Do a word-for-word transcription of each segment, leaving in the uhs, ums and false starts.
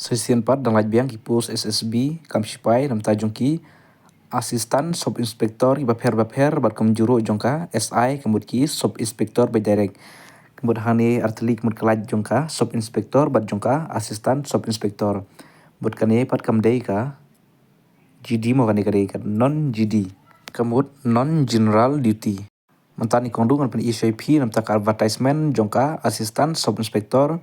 Shisien pat dang lait biang ki post S S B, kam shipai, namta jong ki assistant sub inspector kiba pher bapher bad kumjuh ruh jong ka S I, ka mut ki sub inspector beit direct. Ka mut hangne artylli ka mut ka lait jong ka sub inspector bad jong ka assistant sub inspector. Bad kane pat kam dei ka G D mo, kane ka dei ka non G D, ka mut non general duty. Mynta kine kong duh ngan pyni shuwa ïa phi namta ka advertisement jong ka assistant sub inspector.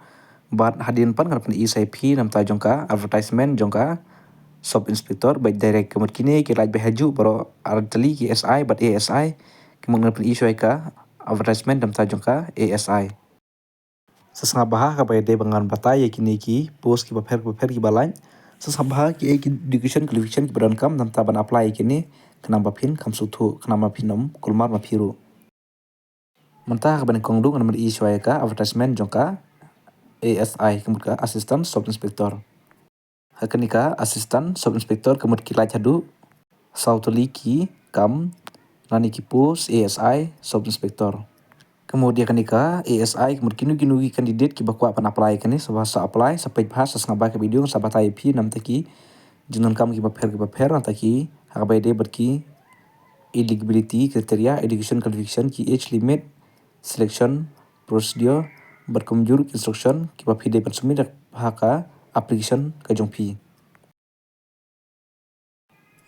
Bad hadien pat ngan pyni shuwa ïa phi namta jong ka advertisement jong ka sub inspector beit direct. Ka mut kine ki lait beit hajuh baroh, artylli ki S I bad A S I. Ka mut ngan pyni shuwa ïa ka advertisement namta jong ka A S I. Sa sngap bha ha kaba ïadei ba ngan batai ïa kine ki post kiba pher bapher kiba lait. Sa sngap bha ki education qualification kiba donkam namta ban apply ïa kine, khnang ba phin kham sngewthuh, khnang ba phin ym kulmar ma phi ruh. Mynta ha kaba nyngkong duh ngan pyni shuwa ïa ka advertisement jong ka A S I, ka mut ka assistant sub inspector. Ha kane ka assistant sub inspector ka mut ki lait haduh saw tylli ki kam, lane ki post A S I sub inspector. Ka mut ïa kane ka A S I ka mut kino kino ki candidate kiba kwah ban apply ïa kane, sa ba sa apply, sa peit bha, sa sngap bha ka video, sa batai ïa phi namta ki jingdonkam kiba pher kiba pher, namta ki ha kaba ïadei bad ki eligibility criteria, education qualification, ki age limit, selection procedure, bad kumjuh ki instruction kiba phi dei ban submit ha ka application ka jong phi.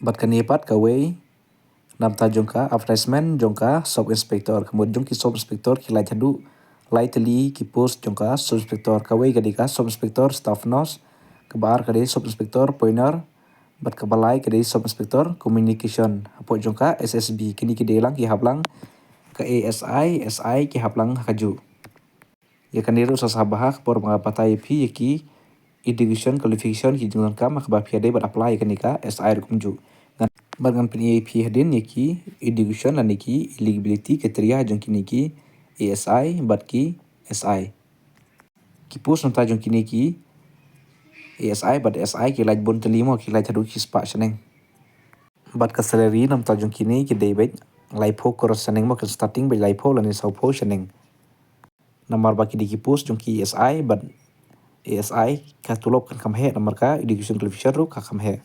Bad kane pat kawei namta jong ka advertisement jong ka sub inspector, ka mut jong ki sub inspector ki lait haduh lai tylli ki post jong ka sub inspector. Kawei ka dei ka sub inspector staff nurse, kaba ar ka dei sub inspector pointer, bad kaba lai ka dei sub inspector communication hapoh jong ka S S B. Kine ki dei lang ki hap lang ka A S I, S I ki hap lang ha kajuh. Ïa kane ruh sa sngap bha ha ka por ba nga batai ïa phi ïa ki education qualification, ki jingdonkam ha kaba phi ïadei ban apply ïa kane ka S I ruh kumjuh. Ngan, bad ngan pyni ïa phi hadien ïa ki education lane ki eligibility criteria jong kine ki A S I bad ki S I. Ki post namta jong kine ki A S I bad S I ki lait bun tylli mo, ki lait haduh shispah shaneng. Bad ka salary namta jong kine ki dei beit laiphew kros shaneng mo, kan starting beit laiphew lane sawphew shaneng. Namar ba ki dei ki post jong ki A S I bad A S I, ka tulop kan kham heh, namar ka education qualification ruh ka kham heh.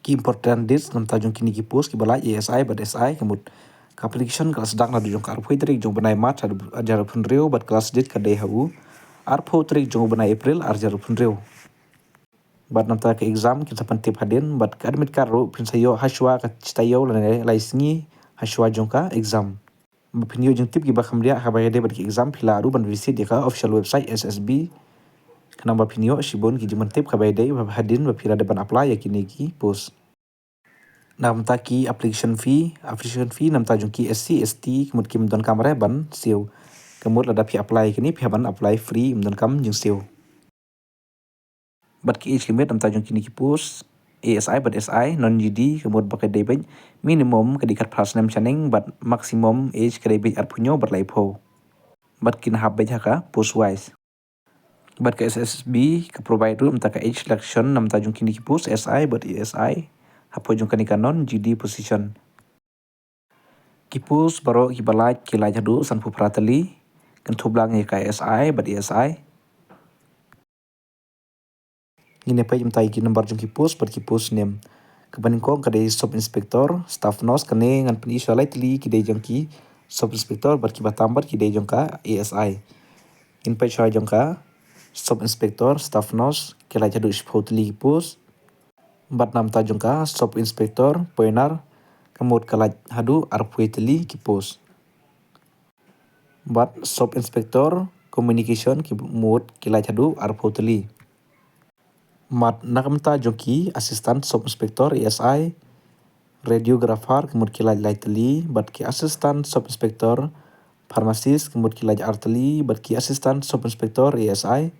Ki important dates namta jong kine ki post kiba lait A S I bad S I, ka mut ka application ka la sdang naduh jong ka arphew tarik jong u bnai March arhajar arphew hynriew, bad ka last date ka dei ha u arphew tarik jong u bnai April arhajar arphew hynriew. Bad namta ka exam kin sa pyntip hadien, bad ka admit card ruh phin sa ïoh hashwa ka shi taïew lane lai sngi hashwa jong ka exam. Ba phin ïoh jingtip kiba kham riah ha kaba ïadei bad ka exam, phi lah ruh ban visit ïa ka official website S S B, khnang ba phin ïoh shibun ki jingpyntip ha kaba ïadei bad hadien ba phi la dep ban apply ïa kine ki post. Namta ki application fee, application fee namta jong ki S C S T ka mut kim donkam re ban siew. Ka mut lada phi apply ïa kine phi hap ban apply free, ym donkam jingsiew. Bad ki age limit namta jong kine ki post A S I bad S I non G D, ka mut ba ka dei beit minimum ka dei khatphra snem shaneng bad maximum age ka dei beit arphew hynñiew bad laiphew. Bad kin hap beit ha ka post wise. Bad ka S S B ka provide ruh namta ka age relaxation namta jong kine ki post S I bad A S I hapoh jong kane ka non G D position. Ki post baroh kiba lait ki lait haduh sanphew phra tylli, kynthup lang ïa ka S I bad A S I. Ngin ïa peit mynta ïa ki number jong ki post bad ki post name. Kaba nyngkong ka dei sub inspector staff nurse, kane ngan pyni shuwa lai tylli ki dei jong ki sub inspector, bad kiba tam bad ki dei jong ka A S I. Ngin peit shuwa jong ka sub inspector staff nurse, ki lait haduh shiphew tylli ki post. Bad namta jong ka sub inspector pointer, ka mut ka lait haduh arphew tylli ki post. Bad sub inspector communication, ka mut ki lait haduh arphew tylli. Bad na ka bynta jong ki assistant sub inspector A S I, radiographer, ka mut ki lait lai tylli, bad ki assistant sub inspector pharmacist, ka mut ki lait ar tylli, bad ki assistant sub inspector A S I,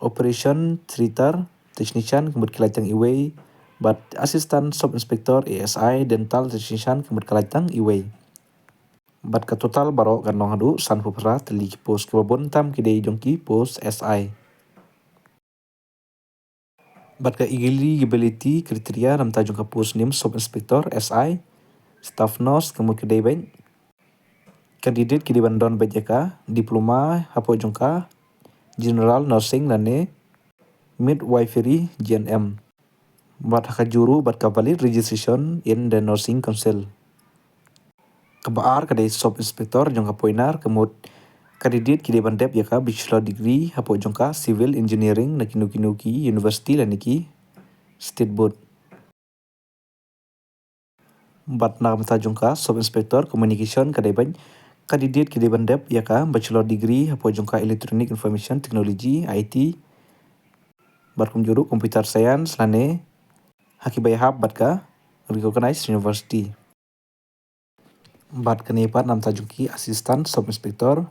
operation theater technician, ka mut ki lait tang iwei, bad assistant sub inspector A S I, dental technician, ka mut ki lait tang iwei. Bad ka total baroh kan long haduh sanphew phra tylli ki post, kiba bun tam ki dei jong ki post S I. Bad ka eligibility criteria namta jong ka post name sub inspector S I, staff nurse, ka mut ka dei beit candidate ki dei ban don beit ïa ka diploma hapoh jong ka General Nursing lane Midwifery, G N M. Bad ha ka juh ruh bad ka valid registration in the Nursing Council. Kaba ar ka dei Sub Inspector jong ka Poinar, ka mut candidate ki dei ban dep ïa ka bachelor degree hapoh jong ka civil engineering na kino kino ki university lane ki state board. Bad na ka bynta jong ka Sub Inspector Communication ka dei ban, candidate ki dei ban dep ïa ka bachelor degree hapoh jong ka Electronic Information Technology, I T, bad kumjuh ruh Computer Science lane ha kiba ïahap bad ka recognized university. Bad kane pat na ka bynta jong ki Assistant Sub Inspector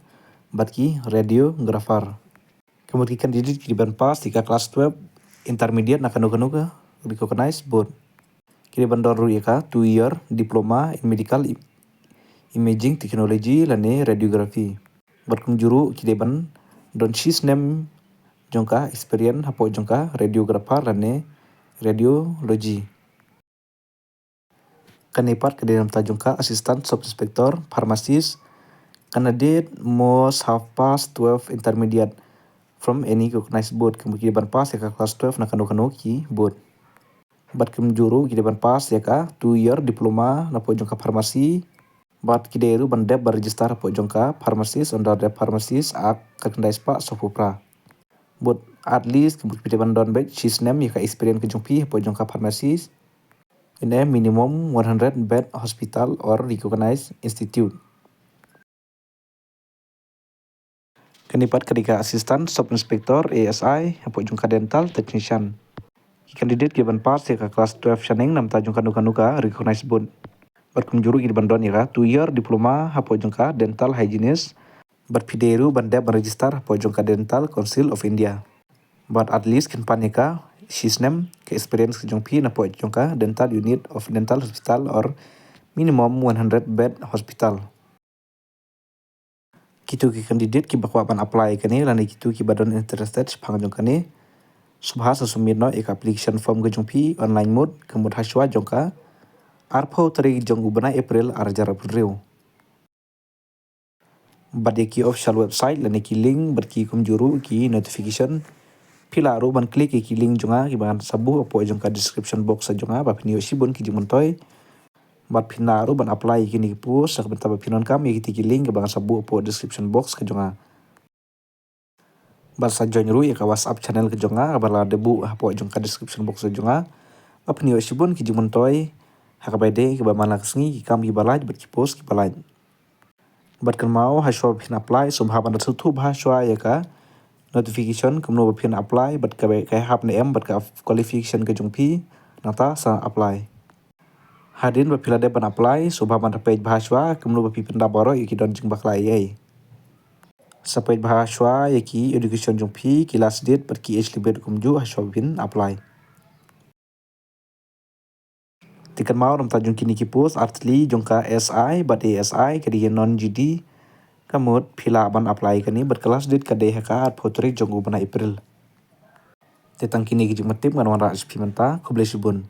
bad ki Radiographer. Ka mut ki candidate ki dei ban pass ïa ka class twelve intermediate na kano kano ka recognized board. Ki dei ban don ruh ïa ka two year diploma in medical i-, imaging technology lane radiography. Bad kumjuh ruh ki dei ban don shi snem jong ka experience hapoh jong ka radiographer lane radiology. Kane pat ka dei na ka bynta jong ka Assistant Sub Inspector Pharmacist. Candidate must have passed twelve intermediate from any recognized board. Ka mut ki dei ban pass ïa ka class twelve na kano kano ki board. Bad kumjuh ruh ki dei ban pass ïa ka two year diploma na hapoh jong ka pharmacy. Bad ki dei ruh ban dep ban register hapoh jong ka Pharmacist under the Pharmacist Act khatkhyndai spah sawphew phra. Bad at least ka mut ki dei ban don beit shi snem ïa ka experience ka jong phi hapoh jong ka pharmacist in a minimum one hundred bed hospital or recognized institute. Kane pat ka dei ka Assistant Sub Inspector, A S I, hapoh jong ka Dental Technician. Ki candidate ki dei ban pass ïa ka class twelve shaneng na ka bynta jong kano kano ka recognized board. Bad kumjuh ruh ki dei ban don ïa ka two year diploma hapoh jong ka Dental Hygienist. Bad phi dei ruh ban dep ban register hapoh jong ka Dental Council of India. Bad at least kin pan ïa ka shi snem ka experience ka jong phi na hapoh jong ka dental unit of dental hospital or minimum one hundred bed hospital. Kito ki candidate kiba kwah ban apply ïa kane lane kito kiba don interested shaphang jong kane, sngewbha sa submit noh ïa ka application form ka jong phi online mode, ka mut hashwa jong ka arphew tarik jong u bnai April ar hajar arphew hynriew. Bad ïa ki official website lane ki link bad ki kumjuh ruh ki notification, phi lah ruh ban click ïa ki link jong nga kiba ngan sa buh hapoh jong ka description box ka jong nga ba phin ïoh shibun ki jingmyntoi. Bad phi lah ruh ban apply ïa kine ki post ha ka bynta ba phin donkam ïa kito ki link kiba ngan sa buh hapoh description box ka jong nga. Bad sa join ruh ïa ka WhatsApp channel ka jong nga kaba la dep buh hapoh jong ka description box ka jong nga, ba phin ïoh shibun ki jingmyntoi ha kaba ïadei kaba man la ka sngi, ki kam kiba lait bad ki post kiba lait. Bad kynmaw, hashwa ba phin apply sngewbha ban da sngewthuh bha hashwa ïa ka notification kumno ba phin apply bad ka, ka hap ne em bad ka qualification ka jong phi, nangta sa apply. Hadien ba phi la dep ban apply sngewbha ban da peit bha hashwa kumno ba phi pyndap baroh ïa ki don jingbakla ei ei. Sa peit bha hashwa ïa ki education jong phi, ki last date bad ki age limit kumjuh hashwa ba phin apply. Te kynmaw, na ka bynta jong kine ki post ar tylli jong ka S I bad A S I ka dei ïa non G D, ka mut phi lah ban apply ïa kane bad ka last date ka dei ha ka arphew tarik jong u bnai April. Te tang kine ki jingmyntoi ngan wanrah sha phi mynta, khublei shibun.